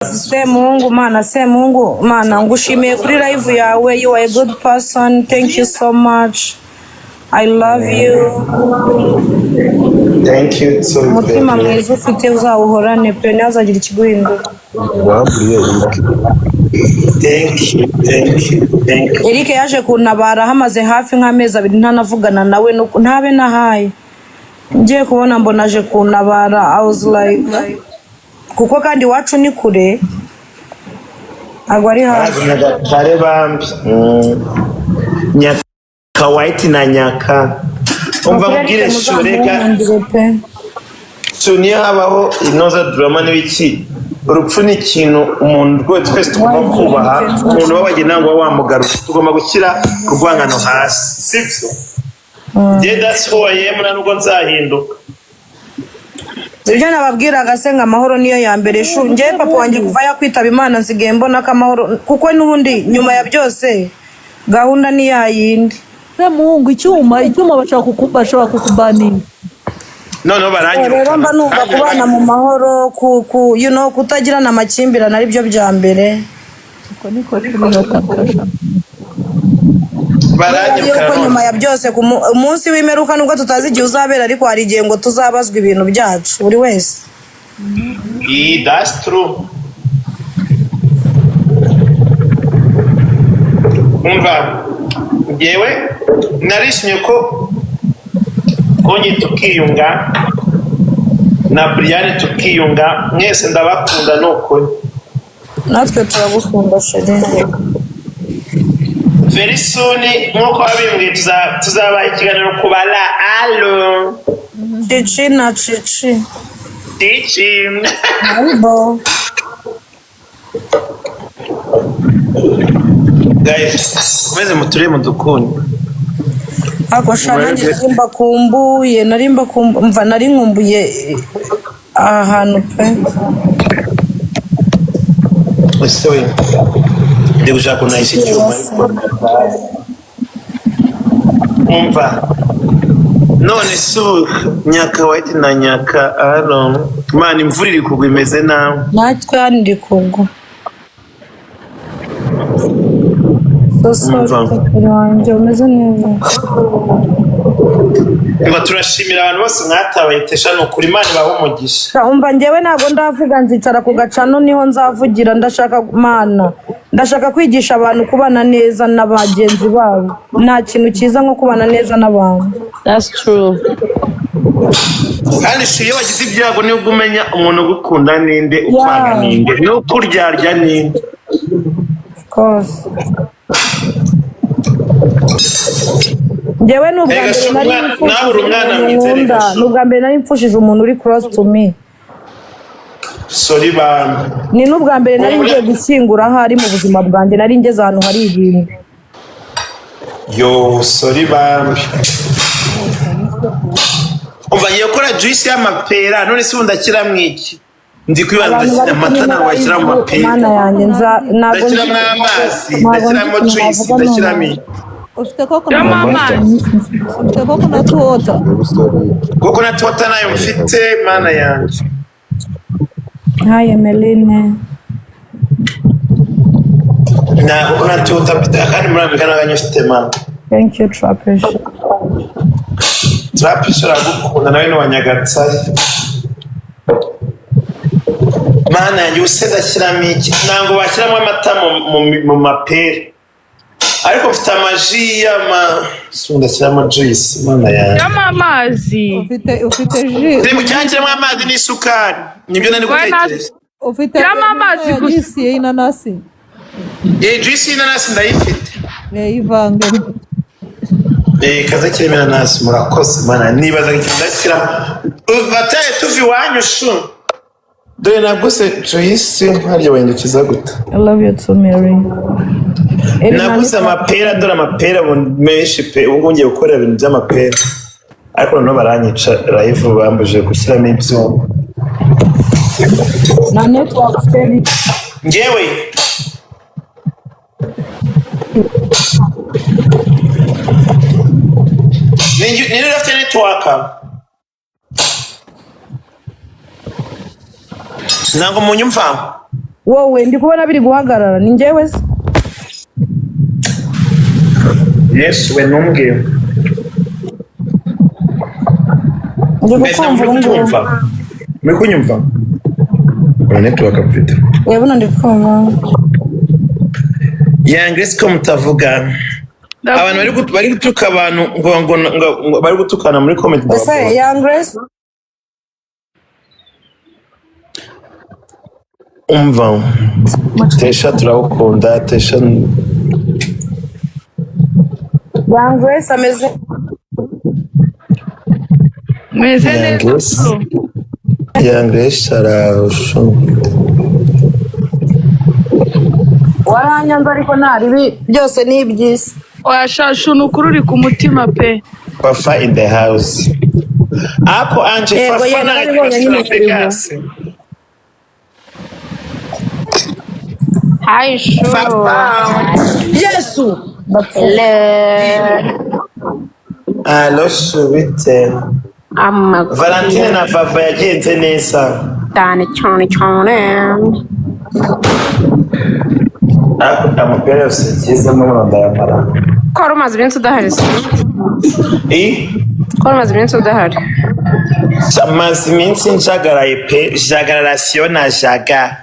Semuhungu, mana, Semuhungu, mana, ngushimiye kuri live yawe. You are a good person. Thank you so much. I love you. Thank you too, Umutima baby. mwiza ufite uzawuhorane pe, ntihazagire ikiguhindura. Wamburiye Eric. Thank you, thank you, thank you. Eric yaje kuntabara hamaze hafi nk'amezi 2 ntanavugana nawe, ntabe nahaye. Ngiye kubona mbona aje kuntabara. I was like, kuko kandi iwacu ni kure, ntabwo ari hafi. Nyagatare bambi. Nyaka White na Nyaka, umva Nukuri nkubwire, Eric shurega muzamunkundire pe. So niyo habaho inoza drama n'ibiki, urupfu ni ikintu umuntu rwose twese tugomba kubaha. Umuntu wabaye ntabwo uba wamugaruka. Tugomba gushyira urwangano hasi, sibyo? Njye that's who I am, nta nubwo nzahinduka. Ibyo nababwiraga se ngo amahoro niyo ya mbere shu. Njyewe papa wanjye kuva yakwitaba Imana nsigaye mbona ko amahoro, kuko n'ubundi nyuma ya byose gahunda ni ya yindi. Semuhungu, icyuma bashobora kukubaninga. Noneho baranyirukana. Rero mba numva kubana mu mahoro, ku ku you know kutagirana amakimbirane ari byo bya mbere. Uko niko 13. Baranyirukana. Yuko nyuma ya byose ku umunsi w'imperuka, nubwo tutazi igihe uzabera, ariko hari igihe ngo tuzabazwa ibintu byacu buri wese. Yeah, that's true. Umva, njyewe narishimye ko twongeye tukiyunga na Brian, tukiyunga mwese. Ndabakunda ni ukuri. Natwe turagukunda, chéri. Very soon, nk'uko wabimbwiye, tuzabaha ikiganiro ku bara alo. Cici na cici. Cici. Haribo. Guys, mukomeze muture mudukunde. Ako sha, nanjye nari mbakumbuye, mva nari nkumbuye aha hantu pe. Ese we, ndi gushaka ukuntu nahise icyuma, ariko umva none se ubu Nyaka White na Nyaka hano, Imana, imvura iri kugwa imeze nabi. Natwe hano iri kugwa. So sorry. Umva. Papa wanjye umeze neza? Umva, turashimira abantu bose mwatabaye Tesha. Ni ukuri, Imana ibahe umugisha. Umva, njyewe ntabwo ndavuga, nzicara ku gacano niho nzavugira. Ndashaka, mana, ndashaka kwigisha abantu kubana neza na bagenzi babo. Nta kintu cyiza nko kubana neza n'abantu. That's true. Kandi si iyo wagize ibyago nibwo umenya umuntu ugukunda ninde, ukwanga ninde, n'ukuryarya ninde. Of course. Njyewe ni ubwa Erega mbere sha, nari nawe uri mfushije umwana umuntu mwiza, nkunda. erega sha. Ni ubwa mbere nari mfushije umuntu uri close to me. Sorry bantu. Ni n'ubwa mbere nari ngiye gushyingura ahari mu buzima bwanjye nari ngeze ahantu hari ibintu. Yo, sorry bambi. Umva, ngiye gukora juice y'amapera. None se ubu ndashyiramo iki? Ndi kwibaza. Abantu Ndashyira bari amata? kumwe Ntabwo washyira mu live, mapera. mana yanjye, ntabwo Ndashyiramo amazi, ntabwo ndashyiramo nzi ikintu juice, navuga ndashyiramo nonaha. iki? Ufite coconut Shyiramo amazi. Ufite coconut water? Coconut water nayo mfite, mana yanjye. Hi, Emeline. Nta coconut water mfite, kandi muri Amerika ntabwo mfite, mana. Thank you, Trapish. Trapish aragukunda, nawe ni uwa Nyagatare. Mana yanjye, ubuse ndashyiramo iki? Ntabwo bashyiramo amata mu mapera, ariko mfite amaji y'ama, si ndashyiramo juice, mana yanjye. Shyiramo amazi. Ufite jus? Turi mu cyanya kirimo amazi n'isukari, nibyo nari Why not? gutekereza. Ufite Shyiramo amazi gusa. Juice y'inanasi? Iyi juice y'inanasi ndayifite. Ivange. Kaze kirimo inanasi. Murakoze, mana. Nibazaga ikintu ndashyiramo. Bataye tuva iwanyu shu, dore naguze juice. Harya wahindukiza gute? I love you too, Mary. Naguze amapera, dore amapera ubu menshi pe. Ubu ngubu ngiye gukora ibintu by'amapera, ariko noneho baranyica live, bambujije gushyiramo ibyuma. Na network ufite? Njyewe ni afite network, ntabwo munyumva. Wowe ndi kubona biri guhagarara, ni njyewe se? Yesu we, ntumbwire. Ndi Mbese kukumva muri ubu ngubu. kunyumva? Muri kunyumva? Ura network mfite. Urabona ndi kukumva. Young Grace, ko mutavuga? Abantu bari gutuka abantu ngo bari gutukana muri comment ngo Ese Young Grace? Umva Tesha, turawukunda Tesha. Young Grace ameze Meze Young neza. Grace. Bro. Young Grace arashu. Waranyanze, ariko nta ribi, byose ni iby'isi. Oya shashu, ni ukuri uri ku mutima pe. Fafa in the house. Ako Anje. Yego, Fafa. yego, narabibonye nyine kuri bo. Vegas. Hi, Shu. Fafa. Yesu, ndapfuye. Hello. Allo, bite? Amakuru. Valentine na Fafa yagenze neza? Cyane cyane cyane. Ako amapera yose agezemo ndayamara. Ko wari umaze iminsi udahari se? I Ko wari umaze iminsi udahari? Maze iminsi njagaraye pe, jagararasiyo na jaga.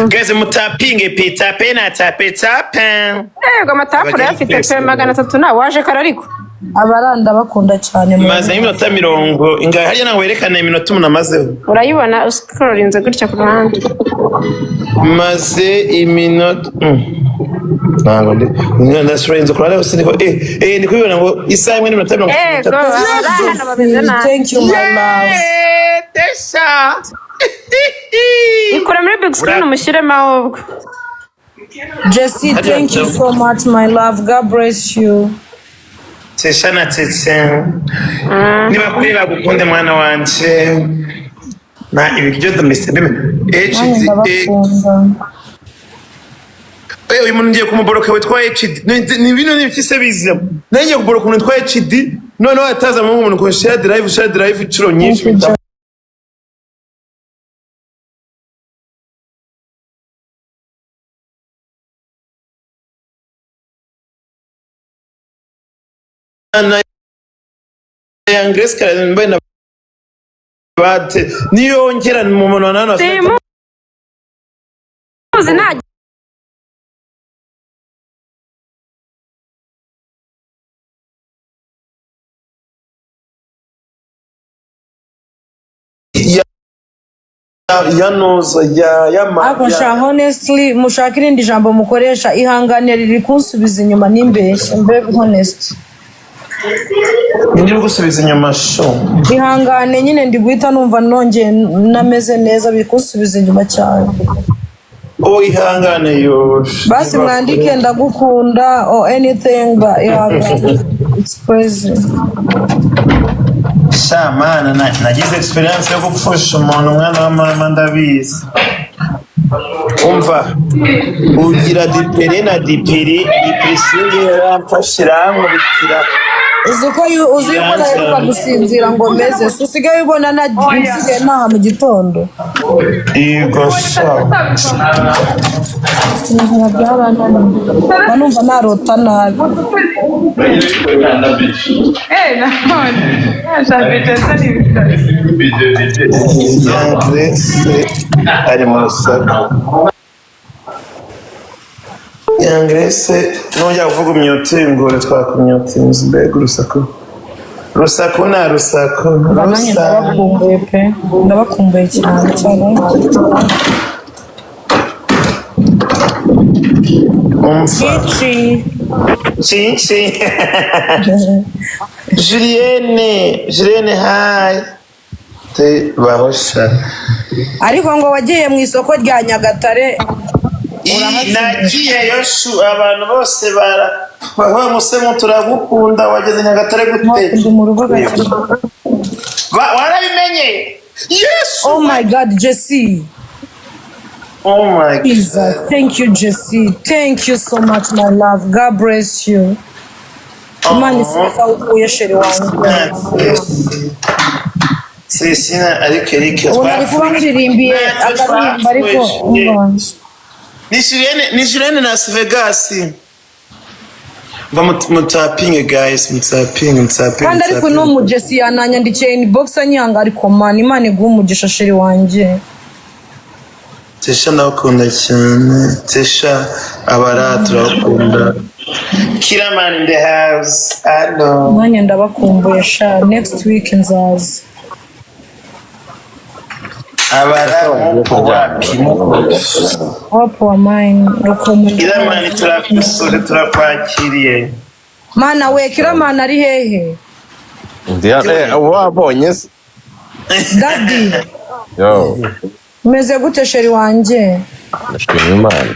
Guys, mutapinge pe, tape na tape tape. Yego, amatapu urayafite pe, 300 nawe waje kare ariko. Abaranda bakunda cyane mu Maze iminota mirongo ingahe hariya? Ntabwo werekana iminota umuntu amazeho. Urayibona usikororinze gutya ku ruhande. Maze iminota ntabwo ndi ndasurenze ku ruhande hose, niko ndi kubibona ngo isaha imwe n'iminota mirongo itatu Yego, n'itatu. abari hano bameze nabi. Thank you, my love. Tesha. Ikura muri big screen umushyiremo ahubwo. Jesse, thank you so much, my love. God bless you. Tesha na Tete, niba kuri bagukunde mwana wanje na ibiryo ndamese bime. Nanjye HD. ndabakunda. Uyu muntu ngiye kumuboroka witwa HD. Ni bino ni ibiki biza? Nanjye ngiye kuboroka umuntu witwa HD, noneho ataza mu umuntu ko share drive, share drive inshuro nyinshi. Thank you. Na Young Grace Karambe na bate niyongera mu muntu nano. Simuzi nta Ya noza ya ma Ariko sha, honestly, mushaka irindi jambo mukoresha. Ihangane riri kunsubiza inyuma, nimbeshye mbe honest. Ndi gusubiza inyuma sho? Ihangane nyine, ndi guhita numva nongeye nameze neza, biri kunsubiza inyuma cyane. Oh, ihangane yo. Basi mwandike ndagukunda or anything, but ihangane, it's crazy. Sha mana, nagize experience yo gupfusha umuntu, umwana wa mama, ndabizi. Umva, ugira dipere na dipiri, depression yaramfashe irankubitira. Uzi ko uzi yuko naheruka gusinzira ngo meze si usigaye ubona nsigaye ntaha mu gitondo. Yego sha. Sinzira byarananiye, mba numva narota nabi. None yashabije ni ibisazi. Young Grace ari mu rusaku. Young Grace, nongera kuvuga umyutingure, twakumyutinze. Mbega urusaku, rusaku na rusaku. Nanjye Rusaku. ndabakumbuye pe, ndabakumbuye cyane cyane. Umva. Cici. Cinci. Julienne, Julienne, hi. Te bahosha. Ariko ngo wagiye mu isoko rya Nyagatare? Nagiyeyo shu, abantu bose bara bavuga ngo se turagukunda, wageze Nyagatare gute? Ndi mu rugo gake. Warabimenye? Yesu. Oh my God, Jesse. Oh my God. Jesus, thank you, Jesse. Thank you so much, my love. God bless you. Imana isubiza aho ukuye, chéri wanjye. Cecina, ariko Eric Ubu nari kuba nkuririmbiye akaririmba, ariko umva. Ni Julienne, ni Julienne Las Vegas. Va mutapinge guys, mutapinge, mutapinge. Kandi ariko no Mutapinge. Mujesi yananyandikiye inbox anyanga, ariko man, Imana iguha umugisha, chéri wanjye. Tesha, ndakunda cyane. Tesha, abara turakunda. Kiraman in the house. Hello. Nanjye ndabakumbuye sha, next week nzaza. Abara mupo wapi? Wapo wa mine rukomo. Kiramani, turakusura, turakwakiriye. Mana we, Kiramani ari hehe? Wabonye se? Daddy. Yo. Umeze gute, chéri wanjye? Ndashima Imana.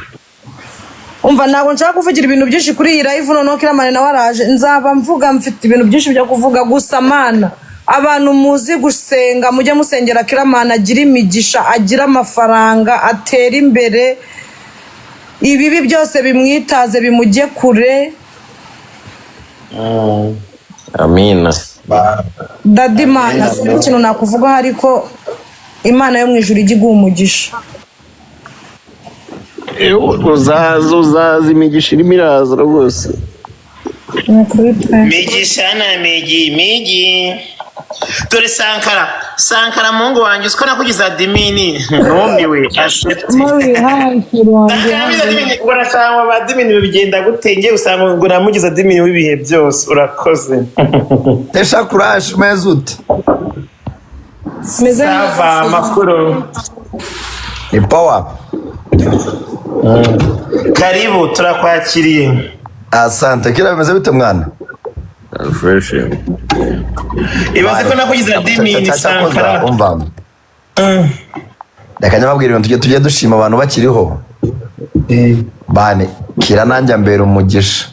Umva, ntabwo nshaka kuvugira ibintu byinshi kuri iyi live. Noneho Kiramani nawe araje, nzaba mvuga, mfite ibintu byinshi byo kuvuga. Gusa mana, abantu muzi gusenga, mujye musengera Kiramani, agira imigisha, agira amafaranga, atera imbere, ibibi byose bimwitaze, bimujye kure. Amina. Daddy, mana, sinzi ikintu nakuvugaho, ariko Imana yo mu ijuru ijye iguha umugisha. Uzaza, uzaza, imigisha irimo iraza rwose. Ni ukuri pe. Migisha na migi migi. Dore Sankara, Sankara muhungu wanjye, uziko nakugize admin, numiwe, accept. Mori, hi, chéri wanjye. Sankara namugize admin, urasanga ba admin bigenda gute? Ngiye usanga ngo namugize admin w'ibihe byose, urakoze. Tesha, kuraje, umeze ute? Meze neza. Ça va, amakuru? Ni power. Karibu, turakwakiriye. Asante. Kira, bimeze bite mwana? Fresh. Ibaze ko nakugize admin, Sankara. Umva, reka nyababwira ibintu, tujye dushima abantu bakiriho bane. Kira nanjye ambera umugisha.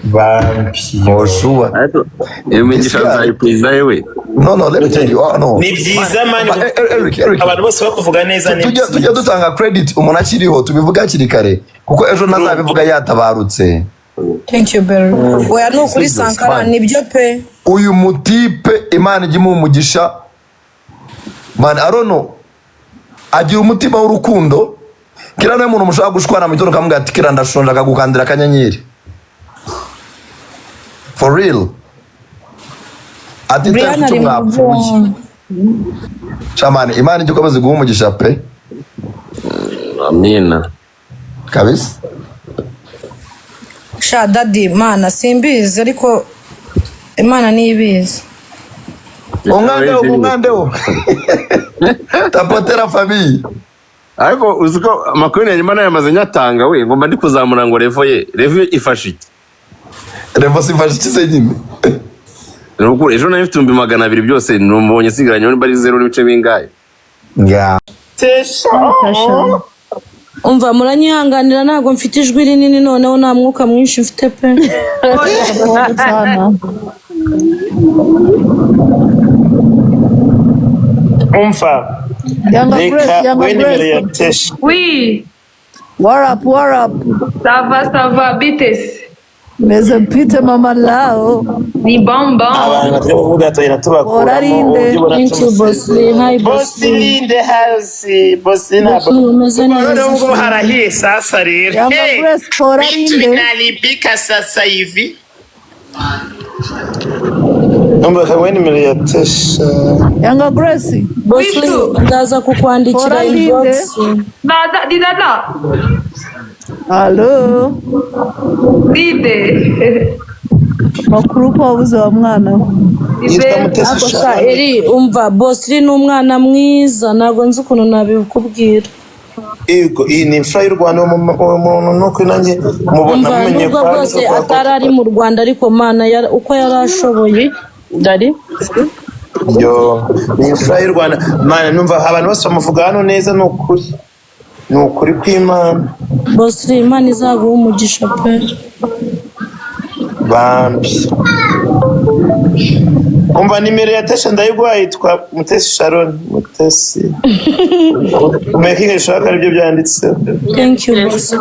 Bambi. Oshuwa. Ariko iyo migisha nzayikwiza yewe. No, no, let me tell you, oh, no. Ni byiza man. Eric, Eric. Abantu bose bakuvuga neza, ni Tujye dutanga credit umuntu akiriho, tubivuge hakiri kare, kuko ejo ntazabivuga yatabarutse. Thank you, Berry. Oya, ni ukuri. Sibyo, Sankara. man. Nibyo pe. Uyu mutipe, Imana ijya imuha umugisha man. Arono agira umutima w'urukundo. Kira niwe muntu mushobora gushwana mu gitondo ukamubwira ati: "Kira, ndashonje," akagukandira akanyenyeri, for real, atitaye Brian ku cyo ari mu mwapfuye. Shamani, Imana ijya ikomeza iguha umugisha pe. Amina. Kabisa. Sha daddy, mana, simbizi, ariko Imana niyo ibizi. Umwandewo, umwandewo tapotera famille. Ariko uzi ko amakuru ya nyuma nayamaze nyatanga we, ngomba ndi kuzamura ngo level ye, level ifashe iki? Level sifashe iki se nyine? Ni ukuri, ejo nari mfite 200,000 byose, numbonye nsigaranye niba ari zeru n'ibice bingahe. Nga. Tesha. Umva, muranyihanganira, ntabwo mfite ijwi rinini, noneho nta mwuka mwinshi mfite pe. Sana. Umva. Yanga Reka Grace, Yanga we nimero ya Grace. Tesha. Oui, What up, what up? Ça va, ça va, bitesi. Meze pite mama lao. Ni bon bon. Abantu batari kuvuga tugenda tubakuramo. Orarinde. Uburyo ubona. Thank you, Boss. Hi, Boss Boss. in the house. Boss ntabwo. Boss, umeze neza. Noneho ubwo harahiye sasa rero. Yanga Hey, Grace, vitu orarinde. vinalipika sasa hivi. Umva kaguhe nimero ya Tesha. Yanga Grace. Boss, Witu. ndaza kukwandikira Orarinde. inbox. Dada, di dada. Hello. Dide. Makuru ko wabuze wa mwana we. Yitwa Dide. Mutesi Ako sha Sharon. Eri, umva, Boss ni umwana mwiza, ntabwo nzi ukuntu nabikubwira. Yego, iyi ni imfura y'u Rwanda. Uwo muntu nuko nanjye mubona Umva, mumenye nubwo kwa bwose atari ari mu Rwanda, ariko mana, uko yari ashoboye. Dari. Yo, ni imfura y'u Rwanda mana, numva abantu bose bamuvuga hano neza, ni ukuri, ni ukuri kw'Imana. Boss, Imana izaguha umugisha pe. Bambi. Umva, nimero ya Tesha ndayiguha, yitwa Mutesi Sharon. Mutesi, making sure ko aribyo byanditseho. Thank you, boss.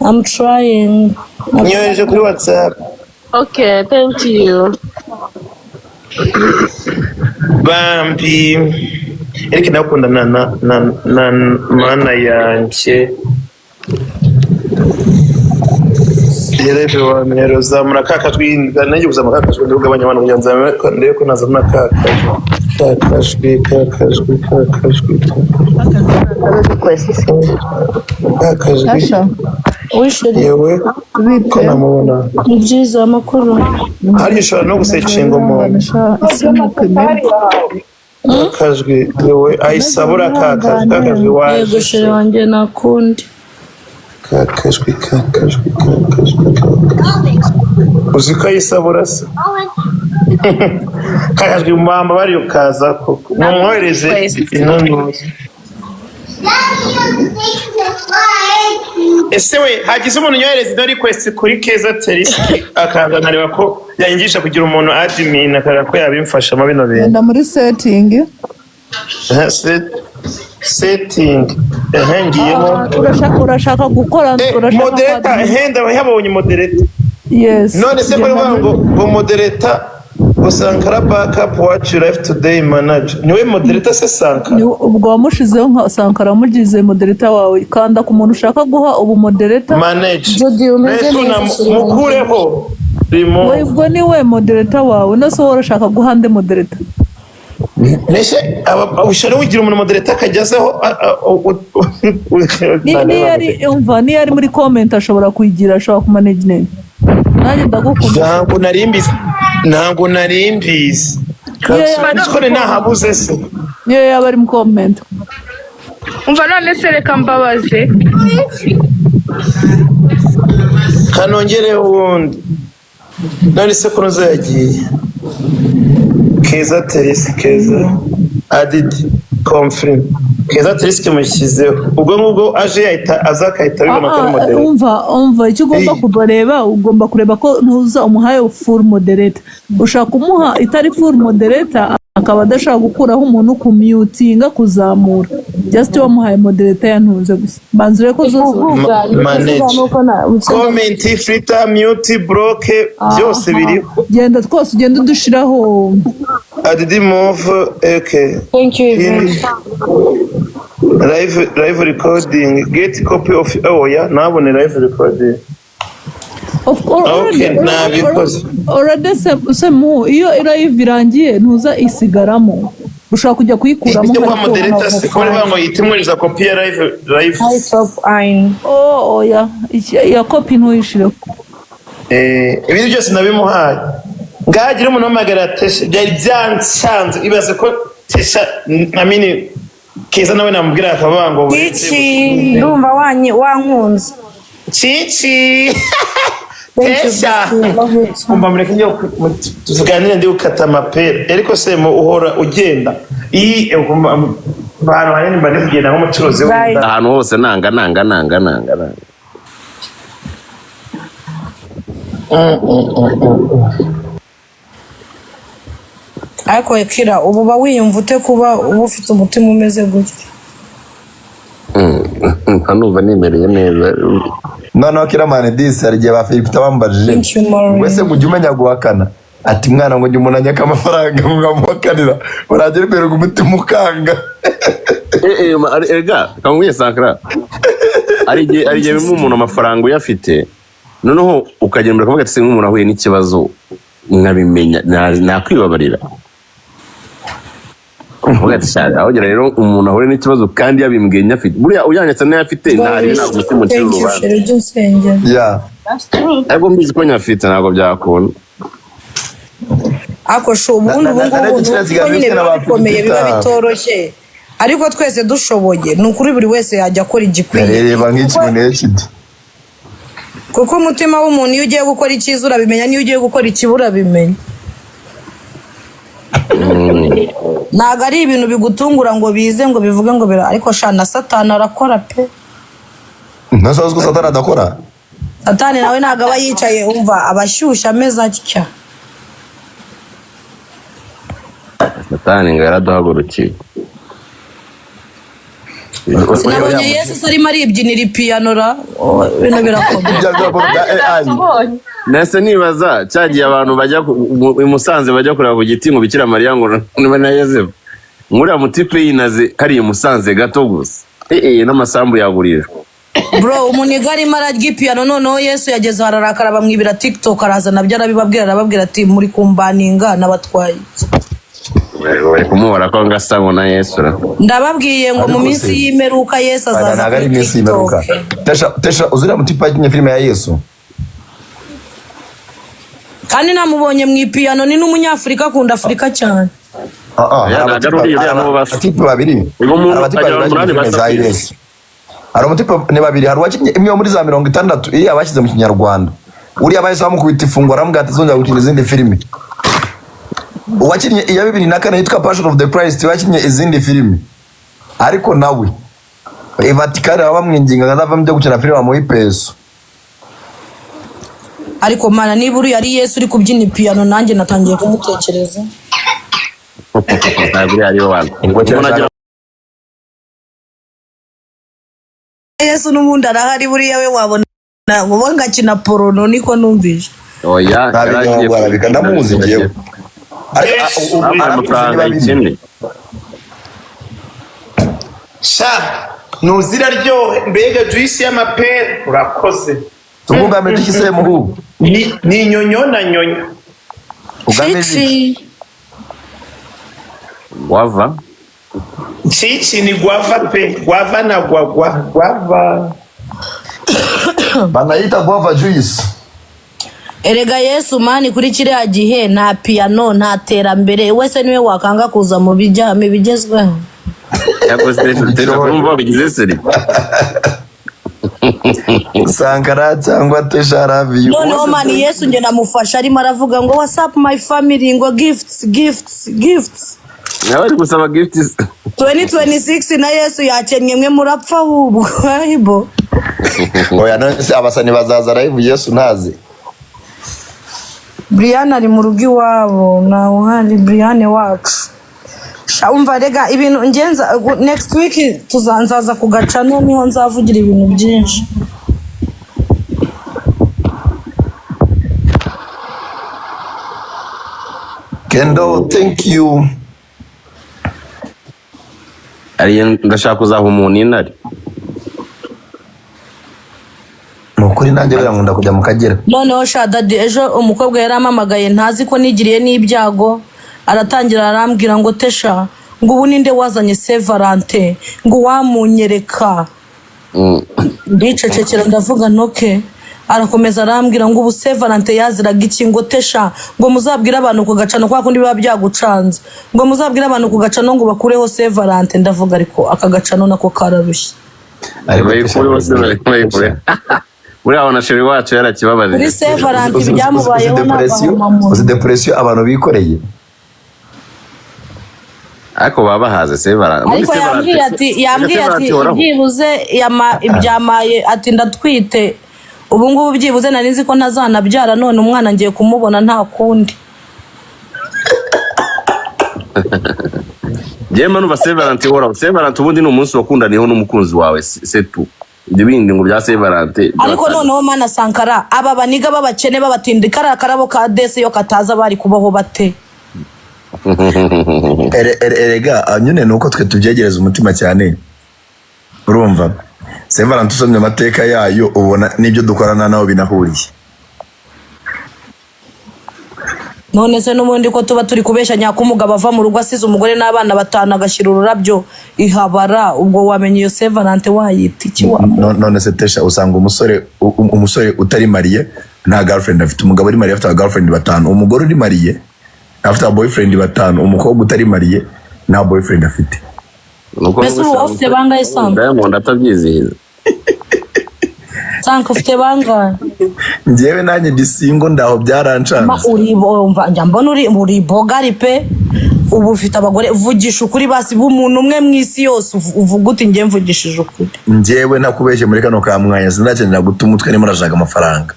I'm trying. Nyohereje kuri WhatsApp. Okay, thank you. Bambi. Eric, ndakunda na na na na mana yanjye. Rero zamura ka kajwi, nanjye kuzamura ka kajwi, ndugabanya abantu kugira ngo nzamure, ndebe ko nazamura ka kajwi, ka kajwi, ka kajwi, ka kajwi, ka kajwi. Asha. Wishiri. Yewe ko Bite? namubona. Ni byiza, amakuru? Harya ushobora no gusearchinga umuntu. Sha, isi nuko imeze. Ka kajwi, yewe, ayisabura ka kajwi, ka kajwi. Yego. Waje. Chéri wanjye, nakundi. Ka kajwi, ka kajwi, ka kajwi, ka kajwi, uzi ko ayisabura se ka kajwi? Mamba bari ukaza koko mumwohereze intunuzi. Ese we, hagize umuntu unyohereza ino request kuri Keza Teriski, akaza nkareba ko yanyigisha kugira umuntu admin, akareba ko yabimfashamo bino bintu? Genda muri setting. Aha, setting, ehe, ngiyemo. Urashaka gukora, urashaka Moderator. kwadmin. Ehe, ndabona moderator. Yes. None se muri Genda ngo ngo moderator ngo Sankara backup watch life today manager, niwe moderator se Sankara? Ubwo wamushizeho nka Sankara, wamugize moderator wawe. Kanda ku muntu ushaka guha ubu moderator. Manage. Judy, umeze Mbese neza, chéri wanjye? Mukureho. Wowe Remove. ubwo ni we moderator wawe. None se wowe urashaka guha nde moderator? Mbese ushobora kugira umuntu moderator akajyazeho? Niyo ari, umva, niyo ari muri comment ashobora kuyigira, ashobora kumanagement. Nanjye ndagukunda. Ntabwo nari mbizi, ntabwo nari mbizi. Niyo yaba Uzi ko nari nahabuze se? Niyo yaba ari muri comment. Umva, none se reka mbabaze. Kanongereho uwundi. None se ko yagiye Keza Teresi, Keza adidi confirm, Keza Teresi mushyizeho, ubwo ngubwo aje yahita aza akahita abibona ko ari Ah, moderator. Umva, icyo ugomba Hey. kureba, ugomba kureba ko ntuza umuhaye full moderator. Ushaka kumuha itari full moderator, akaba adashaka gukuraho umuntu, kumyutinga, kuzamura, just wamuhaye moderator yantunze gusa. Banza urebe ko zose Kuvuga ni kuvuga. Manage. Nuko na Comment, filter, mute, block, byose biriho. Genda twose ugenda udushiraho. Adidi move, okay. Thank you. In Yvonne. live recording, get copy of, oh yeah, nabone live recording. Of course, Okay, already, nabikoze. already se mu iyo live irangiye ntuza isigaramo, ushobora kujya kuyikuramo. Ibyo kwa Nka moderator se ko bari ngo yitimwiriza kopi ya live? Hi top ein. Oh, oya, iya kopi ntuyishireho. Ibindi byose nabimuhaye. Ngagira umuntu uhamagara Tesha, byari byancanze. Ibaze ko Tesha amini Keza nawe namubwira akavuga ngo Cici, ndumva wanyi wankunze. Cici. Thank you, Tesha. Bestie. Love you too. Umva, mureke njye tuganire, ndi gukata amapera, ariko se mu uhora ugenda iyi abantu hanini, mba ndi kugenda nk'umucuruzi Bye. w'inda. Ahantu hose nanga nanga nanga nanga nanga. Ariko Kira, ubu uba wiyumva ute kuba uba ufite umutima umeze gutya? Nka numva nimereye neza. Noneho Kiramani disi, hari igihe ba Philip bambajije Thank you, Maureen. wese ngo ujye umenya guhakana, ati mwana, ngo njye umuntu anyaka amafaranga ngo nkamuhakanira, uragera imbere ngo umutima ukanga. Erega kamubwiye Sankara, hari igihe bimwe umuntu amafaranga uyafite, noneho ukagenda imbere ukavuga ati: "Se nk'umuntu ahuye n'ikibazo nkabimenya, nakwibabarira?" Ukavuga ati: "Sha, aho ugera rero umuntu ahure n'ikibazo kandi yabimbwiye nyafite, buriya uyanyatse n'ayafite ntari, ntabwo umutima ucira Thank you, urubanza." chérie, ujye unsengera. Yeah. Ariko mbizi ko nyafite, ntabwo byakunda. Ariko shu, ubundi ubu ngubu Narebye kiriya ni uko kiganiro nyine ufite biba na ba bikomeye, biba Philip. bitoroshye, ariko twese dushoboye, ni ukuri buri wese yajya akora igikwiye. Reba nk'iki Kuko- bintu HD. Kuko umutima w'umuntu, iyo ugiye gukora icyiza urabimenya, n'iyo ugiye gukora ikibi urabimenya. Ntabwo ari ibintu bigutungura ngo bize ngo bivuge ngo bira, ariko sha, na Satani arakora pe. Ntasoza ko Satani adakora. Satani nawe ntabwo aba yicaye, umva, aba ashyushye ameze atya. Satani ngo yaraduhagurukiye. Sinabonye Yesu se arimo aribyinira ipiyano ra? Oh, bino birakomeye. Ibya bwoko bwa AI. Nese nibaza cyagiye abantu bajya i Musanze bajya kureba ku giti ngo Bikira Mariya ngo niba na Yozefu, nguriya mutipe yinaze hariya i Musanze gato gusa, n'amasambu yagurijwe. Bro, umuniga arimo ararya ipiyano. Noneho Yesu yageze aho ararakara, bamwibira TikTok, araza nabyo arabibabwira, arababwira ati: "Muri kumbaninga n'abatwaye." Bari kumuhora ko ngasa na Yesu ra. Ndababwiye ngo mu Ariko minsi y'imperuka Yesu azaza ntabwo ari kuri iminsi y'imperuka. TikTok. Tesha, Tesha, uzuriya mutipe yakinnye filime ya Yesu. Kandi namubonye mu ipiyano, ni n'umunyafurika, akunda Afurika cyane. Ah, ah, Oya, hari ntabwo ari uriya, uriya n'uwo basa. abatipe babiri. Uyu muntu Hari abatipe agira babiri bakinnye umunani filime basa za kwisi. Yesu. Hari umutipe, ni babiri. Hari uwakinnye imwe yo muri za 60, iriya bashyize mu Kinyarwanda. Uriya bahise bamukubita ifunguro, aramubwira ati: "Azongera gukina izindi filime." Uwakinnye iya 2004 yitwa Passion of the Christ, wakinnye izindi filime, ariko nawe i Vatikani baba bamwinginga ngo azavamo ibyo gukina filime, bamuha ipeso. Ariko Mana, niba uriya ari Yesu uri kubyina ipiyano, nanjye natangiye kumutekereza. Ntabwo uriya ariwe wantu. Ubwo Umuntu agira Yesu n'ubundi arahari buriya, we wabona wowe ngakina porno, niko numvise. Oya. Nta Yari agiye binyobwa arabika, ndamuzi njyewe. Ariko Yesu. ubu Bamuhaye arakuze, ni amafaranga babiri. ikene. Sha, ntuziraryohe, mbega juice y'amapera, urakoze. Tumugamije iki se muhu? Ni nyonyo na nyonyo. Ugamije iki? Cici. Guava. Cici ni guava pe, guava na gwagwa, guava. Banayita guava juice. Erega Yesu man, kuri kiriya gihe nta piyano, nta terambere, wese niwe wakanga kuza mu bijyame bigezweho. Yakoze Tesha, kumva wabigize seri. Sankara cyangwa Tesha, love you. Noneho man, Yesu njye namufasha arimo aravuga ngo: "What's up my family?" ngo "Gifts, gifts, gifts." Nawe ari gusaba gifts. 2026 na Yesu yakennye, mwe murapfa ahubwo ayibo. Oya, none se abasani bazaza live Yesu ntazi? Brian ari mu rugo iwabo, ntawe uhari Brian wacu. Sha, umva rega, ibintu ngenza next week tuzanzaza kugacano, niho nzavugira ibintu byinshi. Kendo, thank you. Ariyo ndashaka kuzaha umuntu intare. Ni ukuri, nanjye buriya nkunda kujya mu Kagera. Noneho sha daddy, ejo umukobwa yarampamagaye, ntazi ko nigiriye n'ibyago, aratangira arambwira ngo: "Tesha," ngo, "ubu ninde wazanye Saint Valentin?" ngo "Wamunyereka?" Ndicecekera, ndavuga ntoke. Arakomeza arambwira ngo: "Ubu Saint Valentin yaziraga iki?" ngo "Tesha," ngo "muzabwire abantu ku gacano, kwa kundi biba byagucanze," ngo "muzabwire abantu ku gacano ngo bakureho Saint Valentin." Ndavuga: "Ariko aka gacano nako kararushye." Ariko Bayikure bose, bayikure. Buriya na chéri wacu yarakibabaje. Kuri Saint Valentin ibyamubayeho uzi depression, n'agahomamunwa. Uzi depression abantu bikoreye. Ariko baba bahaze Saint Valentin. Ariko yambwiye ati byibuze ibyamaye, ati: "Ndatwite ubu ngubu, byibuze nari nzi ko ntazanabyara, none umwana ngiye kumubona, nta kundi." Njyewe numva Saint Valentin ihoraho. Saint Valentin ubundi ni umunsi wakundaniyeho n'umukunzi wawe, c'est tout. Ibyo bindi ngo bya Saint Valentin. Ariko noneho mana, Sankara, aba baniga b'abakene b'abatindi, kariya karabo ka desi iyo kataza bari kubaho bate? Erega nyine ni uko twe tubyegereza umutima cyane. Urumva Saint Valentin, usomye amateka yayo ubona n'ibyo dukorana nabo binahuriye. None se n'ubundi ko tuba turi kubeshya, nyakumugabo ava mu rugo asize umugore n'abana batanu, agashyira ururabyo ihabara, ubwo wamenya iyo Saint Valentin wayita iki wa? None se Tesha, usanga umusore utari marié nta girlfriend afite, umugabo uri marié afite aba girlfriend batanu, umugore uri marié afite aba boyfriend batanu, umukobwa utari marié nta boyfriend afite. Mbese ubu wowe ufite bangahe, Sanka? Diamond atabyizihiza. Sanka, ufite bangahe? Njyewe nanjye ndi single, ndaho, byarancanze. Ma uri umva, njya mbona uri bogari pe. Ubu ufite abagore, vugisha ukuri basi, b'umuntu umwe mu isi yose uvuga uti: "Njye mvugishije ukuri." Njyewe ntakubeshye, muri kano ka mwanya sinakenera guta umutwe ndimo ndashaka amafaranga.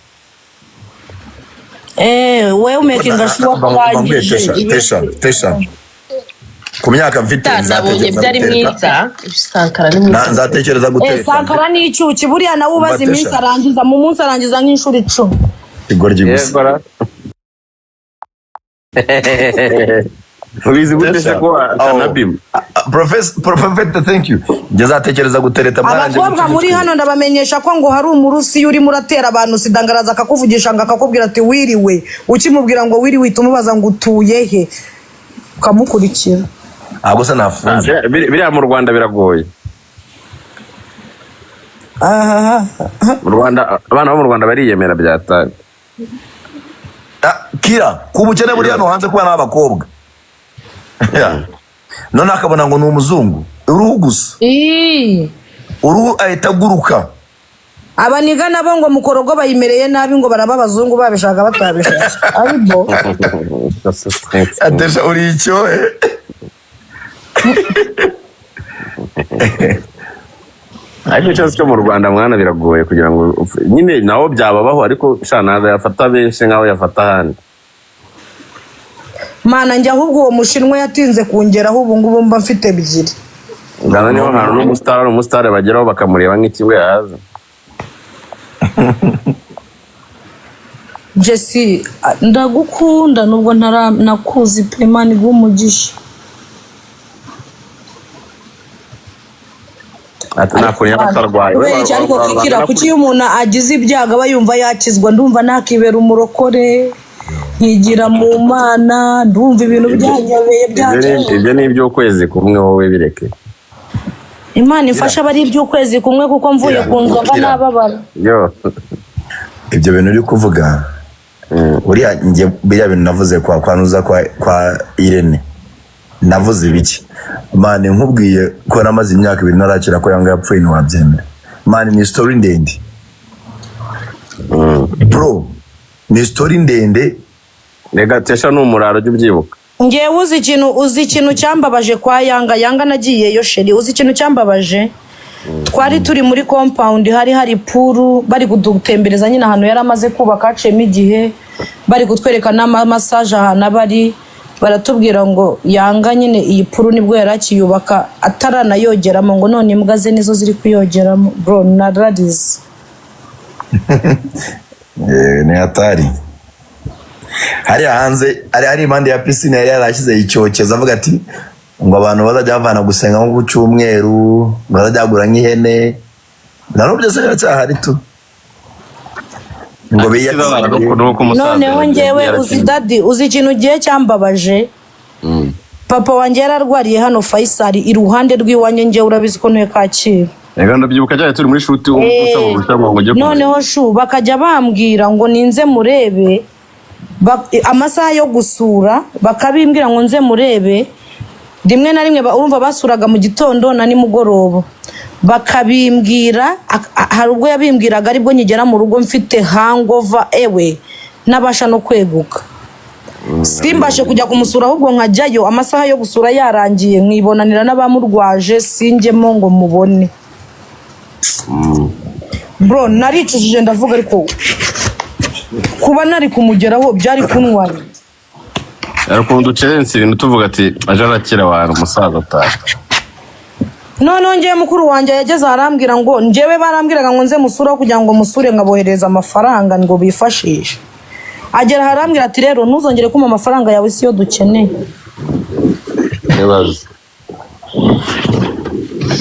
Eh, wewe umakinga sure ko urangije. Tesha, Tesha, Tesha, ku myaka mfite Nabonye nzatekereza byari gutereta. mwiza, Sankara ni mwiza. Nzatekereza Eh, gutereta. Sankara ni icyuki buriya, nawe ubaza Umva, iminsi Tesha. arangiza, mu munsi arangiza nk'inshuro 10. Igoryi gusa. Yego ra. Ubizi gute se ko atanapima? Prophet, thank you. Njye azatekereza gutereta mwarangiye. Abakobwa muri hano, ndabamenyesha ko ngo hari Umurusiya urimo uratera abantu sida, ngo araza akakuvugisha, ngo akakubwira ati "Wiriwe?" Ukimubwira ngo "Wiriwe", uhita umubaza ngo "Utuye he?", ukamukurikira. Ntabwo se nafunze. Biriya mu Rwanda biragoye. Ahaha. Mu Rwanda, abana bo mu Rwanda bariyemera byatari. Ah, kira ku bukene buri hano hanze kubana n'abakobwa. Yeah. None akabona ngo ni umuzungu, uruhu gusa. Ii. Uruhu, ahita aguruka. Abaniga nabo ngo mukorogo bayimereye nabi, ngo baraba abazungu babishaka batabishaka, ariko Atesha, uri icyohe. Ariko ikibazo cyo mu Rwanda, mwana, biragoye kugira ngo nyine naho byababaho, ariko sha ntabwo yafata benshi nk'aho yafata ahandi. Mana njye, ahubwo uwo Mushinwa yatinze kungeraho, ubu ngubu mba mfite ebyiri. Uganda niho hantu n'umusitari ari umusitari bageraho bakamureba nk'ikigo yaza. Jesse, ndagukunda nubwo ntara nakuzi pe. Imana iguhe umugisha. Ati nta yaba atarwaye. Kubera iki ariko kikira, kuki iyo umuntu agize ibyago aba yumva yakizwa? Ndumva nakibera umurokore, nkigira mu Mana, ndumva ibintu byanyobeye. Byanyobeye. Ibyo ni iby'ukwezi kumwe, wowe bireke. Imana ifasha aba ari iby'ukwezi kumwe, kuko mvuye ku nzoga Kira. nababara. Yo. Ibyo bintu uri kuvuga, buriya njye biriya bintu navuze kwa nuza kwa Irene, navuze ibiki? Man, nkubwiye ko namaze imyaka 2 ntarakira ko yanga yapfuye, ntiwabyemera. Man, ni story ndende, bro, ni story ndende. Rega Tesha ni umuraro, ujya ubyibuka. Ngewe uzi ikintu cyambabaje kwa Yanga? Yanga nagiyeyo, chéri, uzi ikintu cyambabaje? Twari turi muri compound, hari pool, bari kudutembereza nyine ahantu yari amaze kubaka haciyemo igihe, bari kutwereka n'amasaje ahantu aba ari. Baratubwira ngo Yanga nyine iyi pool nibwo yari akiyubaka, ataranayogeramo, ngo none imbwa ze nizo ziri kuyogeramo. Bro, nararize. Ni hatari. Hariya hanze hari impande ya piscine, yari yarashyize icyokezo, avuga ati ngo abantu bazajya bavana gusenga nko ku cyumweru, ngo bazajya bagura nk'ihene. Na n'ubu byose biracyahari tu, ngo biyakire. Noneho ngewe, uzi daddy, uzi ikintu gihe cyambabaje? Papa wanjye yararwariye hano Faisal, iruhande rw'iwanjye. Ngewe urabizi ko ntuye Kacyiru. Reka, ndabyibuka cyane turi muri shoot, usaba uruhushya ngo ujye kumureba. Noneho shu bakajya bambwira ngo ninze murebe, amasaha yo gusura bakabimbwira ngo nze murebe rimwe na rimwe. Urumva basuraga mu gitondo na nimugoroba, bakabimbwira. Hari ubwo yabimbwiraga aribwo nkigera mu rugo mfite hangover, ewe ntabasha no kweguka, simbashe kujya kumusura, ahubwo nkajyayo amasaha yo gusura yarangiye, nkibonanira n'abamurwaje, sinjyemo ngo mubone. Bro, naricujije, ndavuga ariko kuba nari kumugeraho byari kuntwara. Hari ukuntu ducerense ibintu tuvuga ati aje arakira wantu umusaza ataha. Noneho ngewe mukuru wanjye yageze arambwira ngo, njyewe barambwiraga ngo nze musure kugira ngo musure nkabohereza amafaranga ngo bifashishe. Agera arambwira ati "Rero ntuzongere kumpa amafaranga yawe, siyo dukeneye." Ibibazo.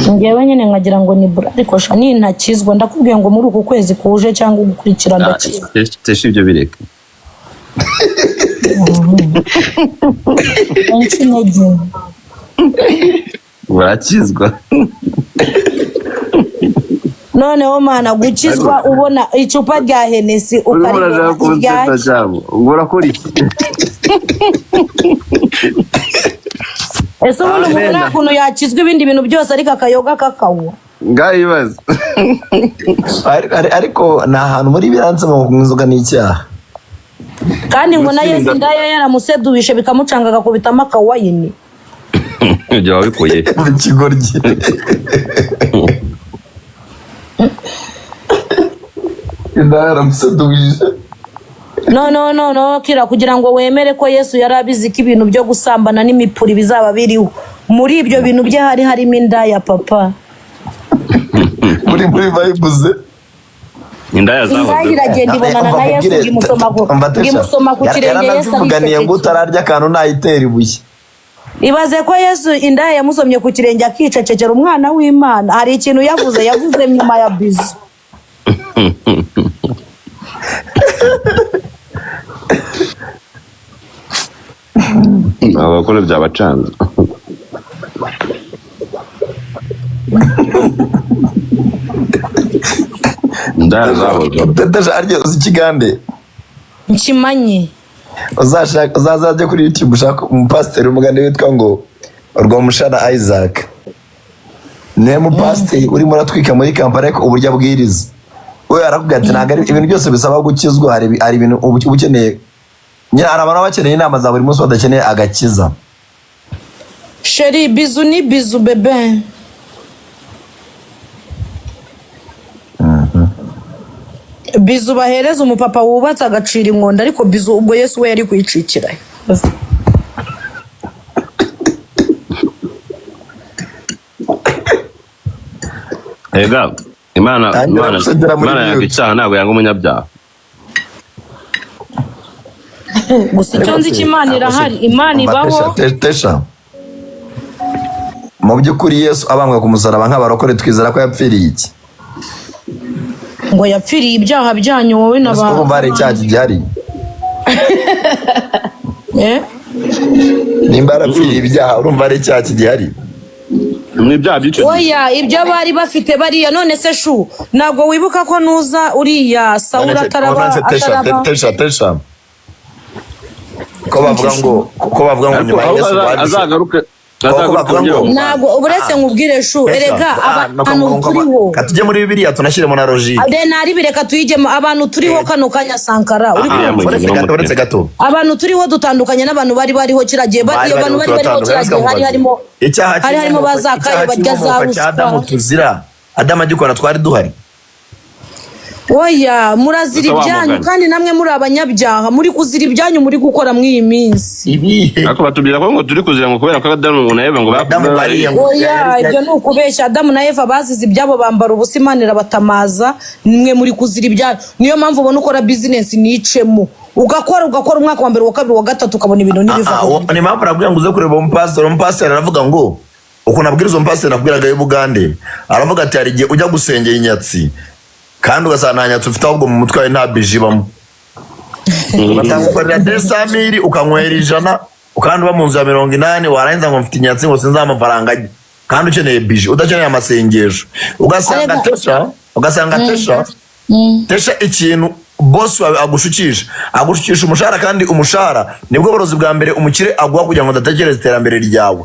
Ngewe nyine nkagira ngo ni bura, ariko sha nintakizwa, ndakubwiye ngo muri uku kwezi kuje cyangwa gukurikira ndakizwa. Tesha, ibyo bireke. Benshi intege. Urakizwa. Noneho Mana, gukizwa ubona icupa rya Hennessy Urimo urashaka ukaribona kunseta iryaki. cyangwa ngo urakora iki? Ese ubundi umuntu nta kuntu yakizwa ibindi bintu byose, ariko akayoga kakanywa? Ngaho ibibazo. Ariko ni ahantu muri biranze ngo kunywa inzoga ni icyaha. Kandi ngo na Yesu Gutsinda. indaya yaramuseduwishe bikamucanga, agakubitamo akawayini. Ibyo wabikuye? Mu kigoryi. Indaya yaramuseduwije. No, no, no, no, kira kugira ngo wemere ko Yesu yari abizi ko ibintu byo gusambana n'imipuri bizaba biriho, muri ibyo bintu bye hari harimo indaya, papa. Muri bayibuze. Indaya Indaya zahoze. iragenda ibonana na Yesu, ngo imusoma ku kirenge, Yesu Yaranazivuganiye ngo aricecekera. utararya akantu nayitera ibuye. Ibaze ko Yesu indaya yamusomye ku kirenge akicecekera, umwana w'Imana. Hari ikintu yavuze nyuma ya bisou. Abakora byabacanze. Indaya zahoze. Tetesha, arya uzi ikigande? Nkimanyi. Uzashaka uzazajya kuri YouTube ushaka umupasiteri w'umugande witwa ngo Rwamushana Isaac. Niwe mupasiteri urimo uratwika muri Kampala, ariko uburyo abwiriza, we arakubwira ati ntabwo ari ibintu byose bisaba gukizwa, hari ibintu uba ukeneye nyine, hari abantu baba bakeneye inama za buri munsi badakeneye agakiza. Chéri, bisou ni bisou, bébé. Bisou bahereza umupapa wubatse agacira inkonda, ariko bisou ubwo Yesu we yari kuyicikira. Ega Imana Tangira Imana gusengera muri Imana yanga mute. icyaha, ntabwo yanga umunyabyaha. Gusa icyo nzi cyo Imana irahari, Imana Umva, ibaho. Tesha, Tesha, mu by'ukuri Yesu abambwa ku musaraba, nk'abarokore twizera ko yapfiriye iki? Ngo yapfiriye ibyaha byanyu wowe na ba. Urumva hari icyaha gihari? Eh? Nimba yarapfiriye ibyaha, urumva hari icyaha kigihari? Ni ibyaha by'icyo gihe. Oya, ibyo bari bafite bariya. None se shu, ntabwo wibuka ko nuza uriya Sawuli ataraba Tesha, ataraba Tesha, Tesha, ko bavuga ngo Ariko nyuma ya aho Yesu badise azagaruke ko azagaruke bavuga wongere ngo Ntabwo uretse nkubwire shu, erega abantu turiho Ka tujye muri Bibiliya tunashyiremo na logique. Renari, bireka tuyijyemo. Abantu turiho kano kanya, Sankara, uri Ah, kumva? Uretse gato, uretse gato. Abantu turiho dutandukanye n'abantu bari bariho kiriya gihe. Bari Iyo bantu bariho bari bariho turatandukanye, kiriya gihe hari harimo icyaha hari harimo ba Zakayo icyaha barya za cy'inkomoko cya Adamu ruswa. tuzira, Adamu agikora twari duhari. Oya, murazira Gusa wa ibyanyu mugani. kandi namwe muri abanyabyaha, muri kuzira ibyanyu muri gukora muri iyi minsi. Ibihe? Ariko batubwira ko ngo turi kuzira ngo kubera ko Adamu na Eva ngo Adamu bariye ngo Oya, ibyo ni ukubeshya. Adamu na Eva bazize ibyabo, bambara ubusa, Imana irabatamaza. Nimwe muri kuzira ibyanyu. Niyo mpamvu ubona ukora bizinesi nicemo, ugakora ugakora umwaka wa mbere, wa kabiri, wa gatatu, ukabona ibintu ntibivaho. Ni impamvu nabwira ngo uze kureba umupasiteri. Umupasiteri aravuga ngo ukuntu abwiriza, umupasiteri nabwiraga y'Ubugande, aravuga ati hari igihe ujya gusengera inyatsi kandi ugasanga nta nyatsi ufite, ahubwo mu mutwe wawe nta biji ibamo, bakagukorera 200 000, ukanywera 100, kandi uba mu nzu ya 80, warangiza ngo mfite inyatsi, ngo sinzi aho amafaranga ajya, kandi ukeneye biji, udakeneye amasengesho. Ugasanga Arega. Tesha, ugasanga Tesha, Tesha, ikintu bosi wawe agushukisha, agushukisha umushahara, kandi umushahara nibwo burozi bwa mbere umukire aguha kugira ngo udatekereza iterambere ryawe.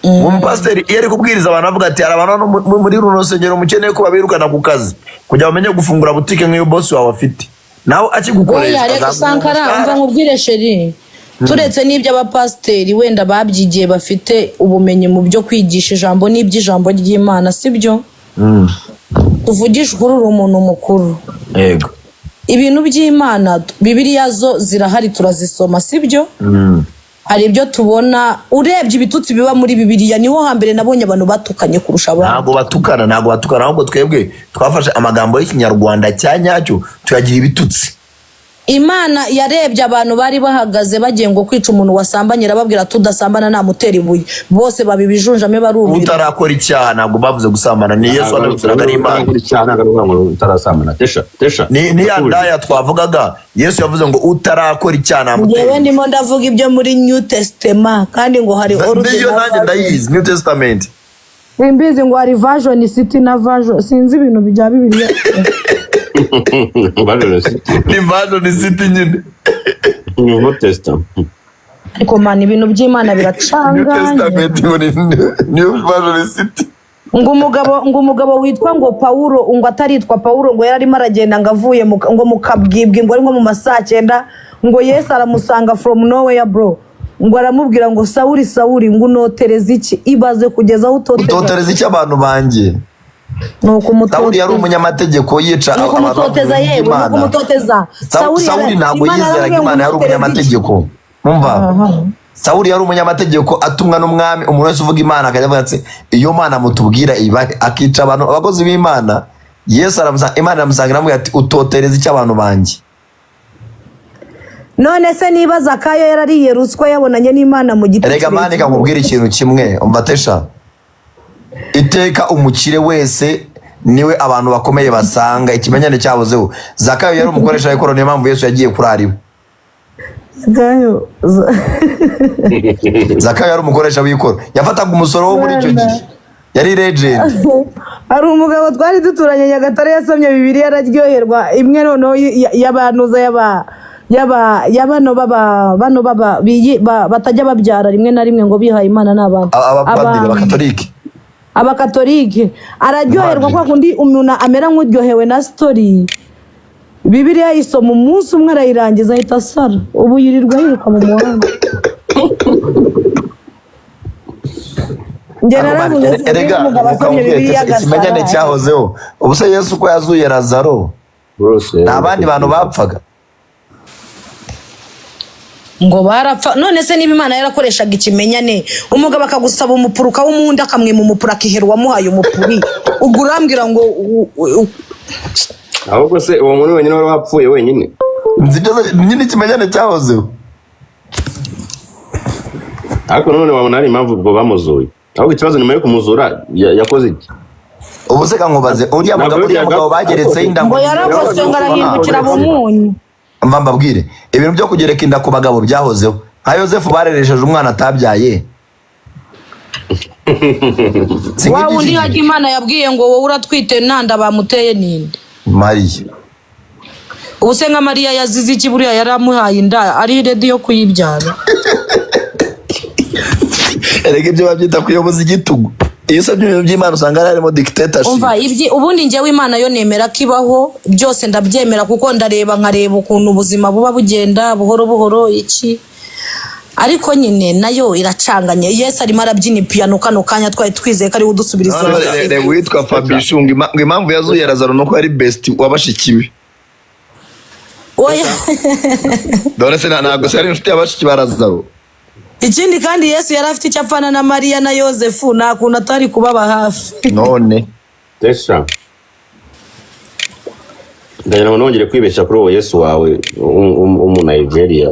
Umupasiteri iyo ari kubwiriza abantu avuga ati hari abantu hano muri runo rusengero mukeneye ko babirukana ku kazi kugira bamenye gufungura butike nk'iyo bosi wawe afite, nawe akigukoresha Oya, reka azaguha Sankara, umushahara. umva nkubwire chéri, turetse n'ibyo abapasiteri wenda babyigiye, bafite ubumenyi mu byo kwigisha ijambo n'iby'ijambo ry'Imana, sibyo? Tuvugishe ukuri, uri umuntu mukuru. Yego. Ibintu by'Imana, Bibiliya zo zirahari, turazisoma, sibyo? Hari ibyo tubona. Urebye ibitutsi biba muri Bibiliya, niho hambere nabonye abantu batukanye kurusha abandi. Ntabwo batukana, ntabwo batukana, ahubwo twebwe twafashe amagambo y'Ikinyarwanda cya nyacyo tuyagira ibitutsi. Imana yarebye abantu bari bahagaze bagiye ngo kwica umuntu wasambanye, irababwira tudasambana namutera ibuye. Bose babibijunjame, barumvira. Utarakora icyaha, ntabwo bavuze gusambana, ni Yesu wanabisuraga, ari Imana. Icyaha ntabwo ari ukuvuga ngo utarasambana. Tesha, Tesha. Ni ya ndaya twavugaga, Yesu yavuze ngo utarakora icyaha namutera. Njyewe ndimo ndavuga ibyo muri New Testament, kandi ngo hari Old Niyo na nanjye Version. ndayizi New Testament. Simbizi ngo hari version city na version, sinzi ibintu bya Bibiliya. Version City. Ni version city nyine. New Testament. Ariko man, ibintu by'Imana New biracanganye. Testament ngo ni New version city. Ngo umugabo witwa ngo Pawulo, ngo ataritwa Pawulo, ngo yari arimo aragenda ngo avuye ngo mu kabwibwi, ngo ari nko mu ma saa 9, ngo Yesu aramusanga from nowhere, bro, ngo aramubwira ngo Sawuli, Sawuli, ngo unotereza iki? Ibaze kugeza aho utoteza. Utotereza icyo abantu banjye? Ni ukumutoteza. Sawuli yari umunyamategeko yica Ni abantu ukumutoteza, yewe ni Imana. ukumutoteza. Sawuli ntabwo Imana yizeraga yaramubwiye ngo Imana, yari unotereze iki? umunyamategeko. Umva, Sawuli yari umunyamategeko atumwa n'umwami. Umuntu wese uvuga Imana akajya avuga ati iyo Mana mutubwira ibahe? Akica abantu, abakozi b'Imana. Yesu aramusanga, Imana iramusanga, iramubwira ati utotereza icyo abantu banjye? None se niba Zakayo yarariye ruswa, yabonanye n'Imana mu giti Erega man, kirekire? Kakubwira ikintu kimwe, umbatesha iteka, umukire wese niwe abantu bakomeye basanga ikimenyane cyabuzeho. Zakayo yari umukoresha w'ikoro, niyo mpamvu Yesu yagiye kurara iwe. Zakayo Zakayo yari umukoresha w'ikoro, yafataga umusoro wo muri icyo gihe, yari legend. Hari umugabo twari duturanye Nyagatare, yasomye Bibiliya araryoherwa, imwe noneho y'abantuza y'aba yaba yabano baba bano baba batajya babyara rimwe na rimwe ngo bihaye Imana n'abantu. Abapadiri, abakatolike. Abakatolike. Araryoherwa kwa kundi umuntu amera nk'uryohewe na story. Bibiliya yisoma umunsi umwe arayirangiza, ahita asara. Ubu yirirwa yiruka mu muhanda. Njye naravuze, Erega niba umugabo asomye mukambwira Bibiliya ati, ikimenyane agasara cyahozeho. Ubu se Yesu ko yazuye Lazaro, Bose nta bandi bantu bapfaga? Ngo barapfa. None se niba Imana yarakoreshaga ikimenyane, umugabo akagusaba umupuri ukawumuha, akamwima umupuri, akihera uwamuhaye umupuri, ubwo urambwira ngo Ahubwo se uwo muntu wenyine wari wapfuye wenyine? Nzi ibyo nyine, ikimenyane cyahozeho. Ariko none wabona hari impamvu ubwo bamuzuye. Ahubwo ikibazo, nyuma yo kumuzura yakoze iki? Ubu se kankubaze, uriya Ntabwo mugabo, uriya mugabo bageretseho inda Ngo yaragoswe, ngo arahindukira bumunyu. Mva mbabwire, ibintu byo kugereka inda ku bagabo byahozeho. Nka Yosefu bareresheje umwana atabyaye. Si Wa nk'iby'iki wundi gihe. hajya Imana yabwiye ngo wowe uratwite, nanda bamuteye ninde? Mariya. Ubu se nka Mariya yazize iki? Buriya yari amuhaye inda ari ready yo kuyibyara. Erega ibyo babyita kuyoboza igitugu. Iyo usabye ibintu by'Imana usanga hari harimo dictatorship. Umva, ibyi ubundi njyewe Imana yo nemera ko ibaho, byose ndabyemera, kuko ndareba nkareba ukuntu ubuzima buba bugenda buhoro buhoro iki, ariko nyine nayo iracanganye. Yesu arimo arabyina ipiyano kano kanya, twari twizeye ko ariwe udusubiriza. Reba uwitwa Fabishu, ngo impamvu yazuye Lazaro nuko yari best wa bashiki be. Oya. Dore se ntabwo se yari inshuti ya bashiki ba Lazaro? Ikindi kandi, Yesu yari afite icyo apfana na Mariya na Yosefu, nta kuntu atari kubaba hafi. None Tesha, ndagira ngo nongere kwibeshya kuri uwo Yesu wawe w'umu Nigeria.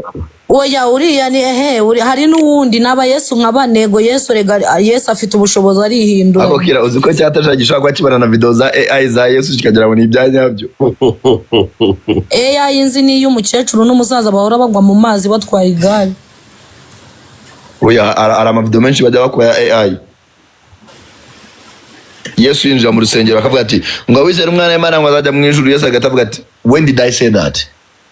Oya, uriya ni ehe hari n'uwundi naba Yesu nka banego. Yesu rega, Yesu afite ubushobozi, arihindura. Ako kira uzi ko cyatasha gishobora kuba kibana na video za AI za Yesu, kikagira ngo ni ibya nyabyo. AI nzi ni iy'umukecuru n'umusaza bahora bagwa mu mazi batwaye igare. Oya, hari amavideo menshi bajya bakora ya AI. Yesu yinjira mu rusengero bakavuga ati ngo wizere umwana w'Imana ngo azajya mu ijuru. Yesu agahita avuga ati: "When did I say that?"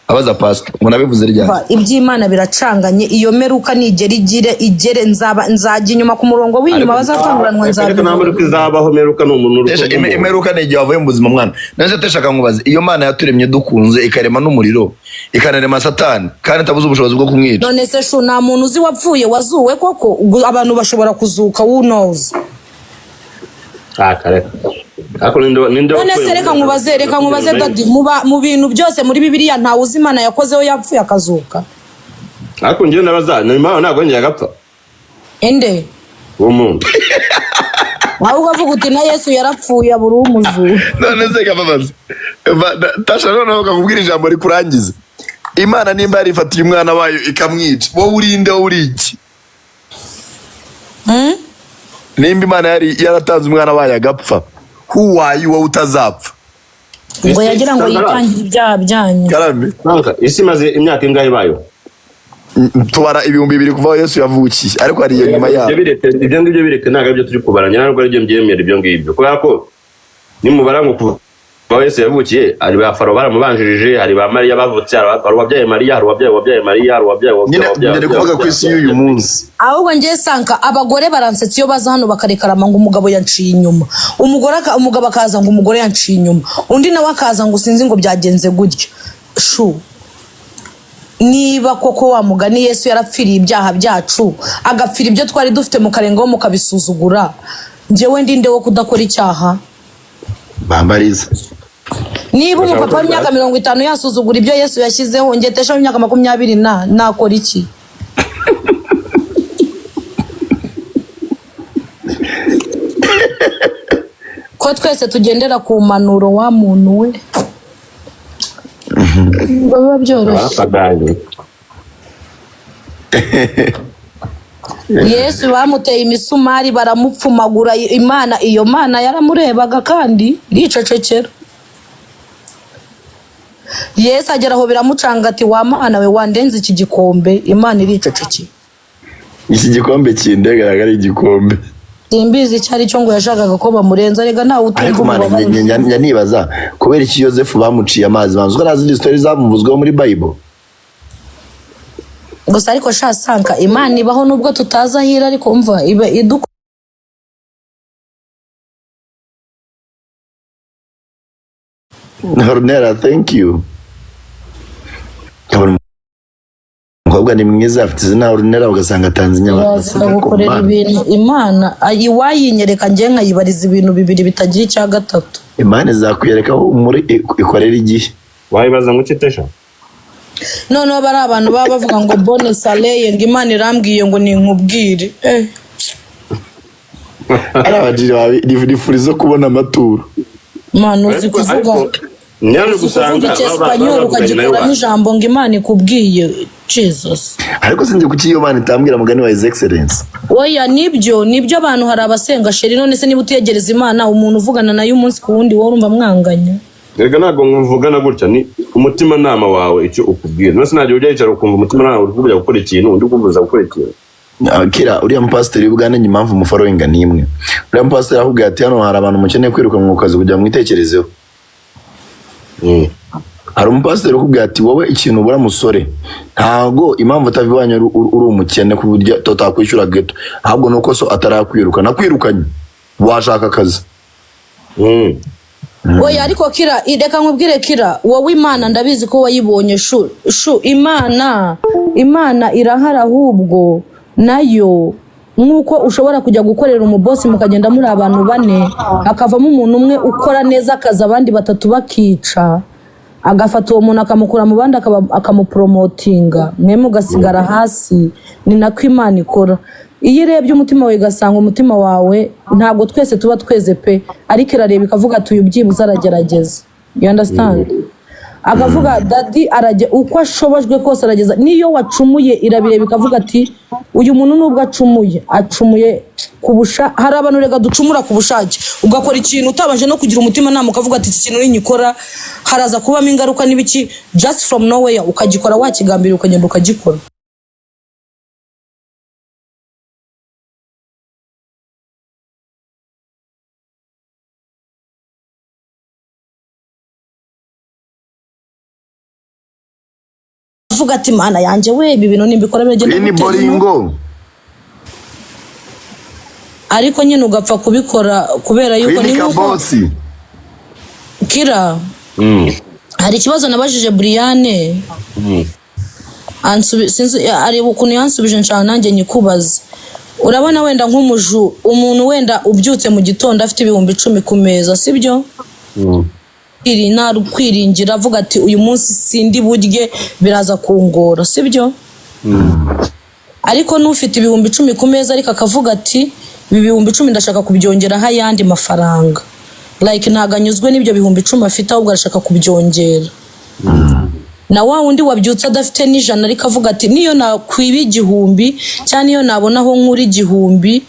Abaza pastor ngo nabivuze ryari? Umva, iby'Imana biracanganye. Iyo meruka nigera igire igere, nzaba nzajya inyuma ku murongo w'inyuma, bazatanguranwa. Ariko nta Nzabibona. meruka izabaho. Meruka ni umuntu. Tesha, imperuka ni igihe wavuye mu buzima, mwana. None se Tesha, akankubaza, iyo Mana yaturemye dukunze, ikarema n'umuriro, ikanarema Satani, kandi itabuze ubushobozi bwo kumwica. None se shu, nta muntu uzi wapfuye wazuwe koko? Ubwo abantu bashobora kuzuka, who knows? Ah, kare. Ariko ninde None wapfuye se reka nkubaze daddy, mu bintu byose muri Bibiliya, ntawe uzi Imana yakozeho yapfuye akazuka? Ariko njyewe nabaza ni impamvu ntabwo yongeye agapfa. Inde? Uwo muntu. Ahubwo avuga uti na Yesu yarapfuye abura umuzura. None se kababaza, Tasha, noneho kakubwira ijambo rikurangiza: Imana nimba yarifatiye umwana wayo ikamwica, wowe urinde? Wowe uri iki? Nimba Imana yari yaratanze umwana wayo agapfa, who are you, wowe utazapfa? Ngo yagira ngo yitangire ibyaha byanyu. Karame. Nanka, isi imaze imyaka ingahe ibayeho? Tubara 2000 kuva aho Yesu yavukiye, ariko hari iyo nyuma yabo. Ibyo bireke, ibyo ngibyo bireke, ntabwo aribyo turi kubara. Njye ntabwo aribyo mbyemera ibyo ngibyo, kubera ko nimubara ngo kuva aho Yesu yavukiye, hari ba Faro baramubanjirije, hari ba Mariya bavutse, hari uwabyaye Mariya, hari uwabyaye uwabyaye Mariya, hari uwabyaye Nyine uwabyaye. ndari kuvuga ku isi y'uyu munsi. Ahubwo njye sanka abagore baransetsa iyo baza hano bakarekarama ngo umugabo yanciye inyuma, umugore umugabo akaza ngo umugore yanciye inyuma, undi nawe akaza ngo sinzi ngo byagenze gutya. Shu, niba koko wa mugani Yesu yarapfiriye ibyaha byacu, agapfira ibyo twari dufite mu karengaho mukabisuzugura, njyewe ndinde wo kudakora icyaha? Bambariza. Niba umupapa w'imyaka 50 yasuzugura ibyo Yesu yashyizeho, njye Tesha w'imyaka 20 na nakora iki? Ko twese tugendera ku mpanuro wa muntu we, biba byoroshye. Barapaganye. Yesu bamuteye imisumari baramupfumagura, Imana iyo Mana yaramurebaga kandi iricecekera. Yesu agera aho biramucanga ati wa Mana we, wandenze iki gikombe. Imana iricecekera. Iki gikombe kindegaragara ari igikombe. Simbizi icyo ari cyo, ngo yashakaga ko bamurenza. Rega ntawe utumva Ariko mana, ububabare. njya nibaza kubera iki Yosefu bamuciye amazi. Banza ko nta zindi story zamuvuzweho muri Bible. Gusa ariko sha Sanka, Imana ibaho nubwo tutazi aho iri, ariko umva iba idu Ornella, thank you. Nkabona umukobwa ni mwiza, afite izina Ornella, ugasanga atanze inyama. Iraza ikagukorera ibintu. Imana iwayinyereka njye nkayibariza ibintu bibiri bitagira icya gatatu. Imana izakwereka aho muri ikorera igihe. Wayibaza ngo ukitesha. Noneho bari abantu baba bavuga ngo bonne saleye, ngo Imana irambwiye ngo ninkubwire, eh. Ari abajiri bawe nifuriza kubona amaturo. Imana uzi kuvuga, Nyaje uzi gusanga kuvuga icyesipanyoli ukagikuramo ijambo ngo Imana ikubwiye, Jesus. Ariko sinzi kuki iyo Mana itambwira, mugani wa His Excellence. Oya, nibyo nibyo, abantu hari abasenga chéri. None se niba utiyegereza Imana, umuntu uvugana nayo umunsi ku wundi, wowe urumva mwanganya? Reka, ntabwo mvugana gutya, ni umutimanama wawe icyo ukubwira. None se ntabwo ujya wicara ukumva umutimanama uri kukubwira gukora ikintu, undi ukubuza gukora ikintu? Ah, Kira, uriya mupasiteri w'Ubugande, njye impamvu mufollowinga ni imwe. Uriya mupasiteri akubwira ati hano hari abantu mukeneye kwiruka mu kazi kugira ngo mwitekerezeho. Hari umupasiteri ukubwira ati wowe ikintu ubura musore, ntago impamvu utava iwanyu uri umukene ku buryo tutakwishyura geto, ahubwo nuko so atarakwiruka nakwirukanye washaka akazi. Oya, ariko Kira, reka nkubwire Kira, wowe Imana ndabizi ko wayibonye shu shu. Imana irahari, ahubwo nayo nk'uko ushobora kujya gukorera umubosi mukagenda muri abantu bane, hakavamo umuntu umwe ukora neza akazi abandi batatu bakica, agafata uwo muntu akamukura mu bandi akamupromotinga, mwe mugasigara hasi. Ni nako Imana ikora. Iyo irebye umutima wawe igasanga umutima wawe, ntabwo twese tuba tweze pe, ariko irareba ikavuga ati uyu byibuze aragerageza, you understand? Akavuga daddy arajya uko ashobojwe kose arageza. Niyo wacumuye irabireba ikavuga ati uyu muntu nubwo acumuye, acumuye ku busha. Hari abantu rega ducumura ku bushake, ugakora ikintu utabanje no kugira umutima nama, ukavuga ati iki kintu ninyikora haraza kubamo ingaruka n'ibiki, just from nowhere ukagikora wakigambiriye, ukagenda ukagikora. Avuga ati Mana yanjye we, ibi bintu nimbikora biragenda Iyi ni gute?" boringo. Ariko nyine ugapfa kubikora kubera yuko Iyi ni ni nk'uko kabosi. Kira, hari ikibazo nabajije Briane, sinzi areba ukuntu yansubije, nshaka nanjye nyikubaze. Urabona wenda nk'umuju, umuntu wenda ubyutse mu gitondo afite 10,000 ku meza, sibyo? Iri nta kwiringira, avuga ati uyu munsi sindi burye, biraza kungora, sibyo? Ariko n'ufite 10,000 ku meza ariko akavuga ati ibi 10,000 ndashaka kubyongeraho ayandi mafaranga, like ntabwo anyuzwe n'ibyo 10,000 afite, ahubwo arashaka kubyongera. Na wa wundi wabyutse adafite n'ijana ariko avuga ati niyo nakwiba 1,000 cyangwa niyo nabona aho nkura 1,000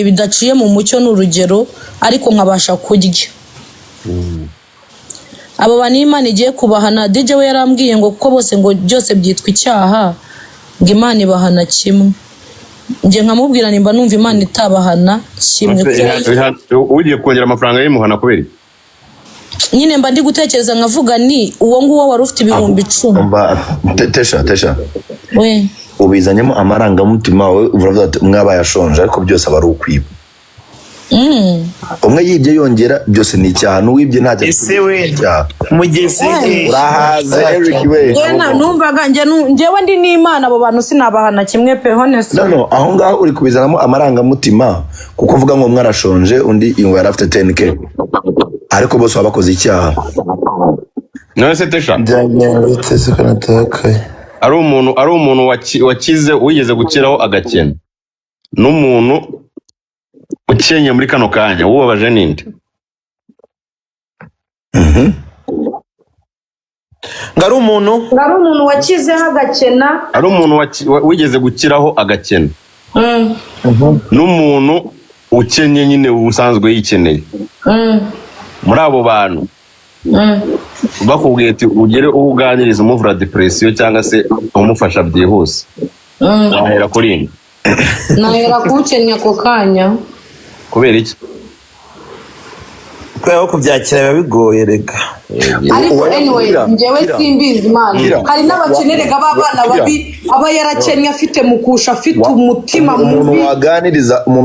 bidaciye mu mucyo, ni urugero, ariko nkabasha kurya. Abo bantu iyo Imana igiye kubahana, DJ we yarambwiye ngo kuko bose ngo byose byitwa icyaha, ngo Imana ibahana kimwe. Njye nkamubwira nimba numva Imana itabahana kimwe. Ugiye kongera amafaranga yimuhana kubera iki? Nyine mba ndi gutekereza nkavuga ni uwo nguwo wari ufite 10,000. Umva, Tesha, Tesha, We. Ubizanyemo amarangamutima. Wowe uravuga ati umwe aba yashonje, ariko byose aba ari ukwiba. Umwe yibye yongera, byose ni icyaha, n'uwibye ntacyo. Ese we icyaha. Mugeze he? Urahaze Eric we. Njyewe numvaga njyewe ndi n'Imana, abo bantu sinabahana kimwe pe, honestly. No, no, aho ngaho uri kubizanamo amarangamutima, kuko uvuga ngo umwe arashonje, undi ngo yari afite 10K, ariko bose baba bakoze icyaha. None se Tesha, Byagenze bite se ko natakaye? ari umuntu wakize, wigeze gukiraho agakena, n'umuntu ukenye muri kano kanya, ubabaje ninde? Ngo ari umuntu Ngo ari umuntu wakizeho agakena. Ari umuntu wigeze gukiraho agakena n'umuntu ukennye nyine ubusanzwe yikeneye. Muri abo bantu bakubwiye ati ugere uwo uganiriza umuvura depression cyangwa se umufasha byihuse, wahera kuri iyi? Nahera kuwukennye ako kanya. Kubera iki? Kubera ko kubyakira biba bigoye reka. Ariko Oya, anyway, Kira, njyewe Kira. simbizi, man. Kira. Hari n'abakene rega b'abana Kira. babi, aba yarakennye afite mukusha, afite umutima Umuntu mubi. waganiriza umuntu.